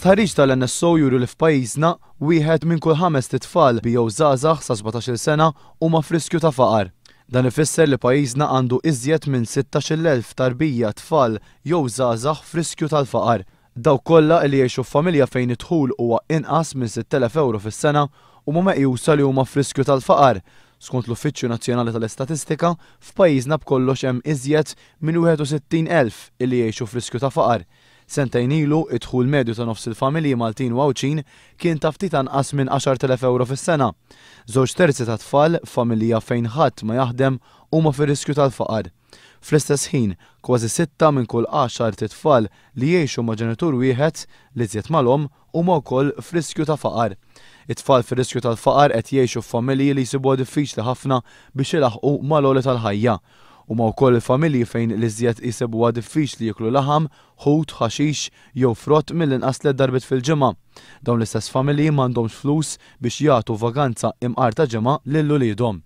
Stħarriġ tal-NSO juru li f'pajjiżna wieħed minn kull ħamest itfal jew żgħażagħ sa 17-il sena huma f'riskju ta' faqar. Dan ifisser li pajjiżna għandu iżjed minn 16,000 tarbija, tfal jew żgħażagħ f'riskju tal-faqar. Dawk kollha li jgħixu f'familja fejn id-dħul huwa inqas minn 6,000 ewro fis-sena huma meqjusa li huma f'riskju tal-faqar. Skont l-Uffiċċju Nazzjonali tal-Istatistika, f'pajjiżna b'kollox hemm iżjed minn 61,000 illi jgħixu f'riskju ta' faqar. Sentejn ilu, id-dħul medju ta' nofs il-familji Maltin u Għawdxin kien ta' ftit anqas minn 10,000 ewro fis-sena. Żewġ terzi tat-tfal f'familja fejn ħadd ma jaħdem huma fir-riskju tal-faqar. Fl-istess ħin, kważi sitta minn kull għaxart itfal li jgħixu ma' ġenitur wieħed, l-iżjed mal-omm, huma wkoll f'riskju ta' faqar. It-tfal fir-riskju tal-faqar qed jgħixu f'familji li jsibuha diffiċli ħafna biex ilaħħqu mal-għoli tal-ħajja. Huma wkoll il-familji fejn l-iżjed jsibuha diffiċli jieklu laħam, ħut, ħaxix jew frott mill-inqas tliet darbiet fil-ġimgħa. Dawn l-istess familji m'għandhomx flus biex jagħtu vaganza imqar ta' ġimgħa lil uliedhom.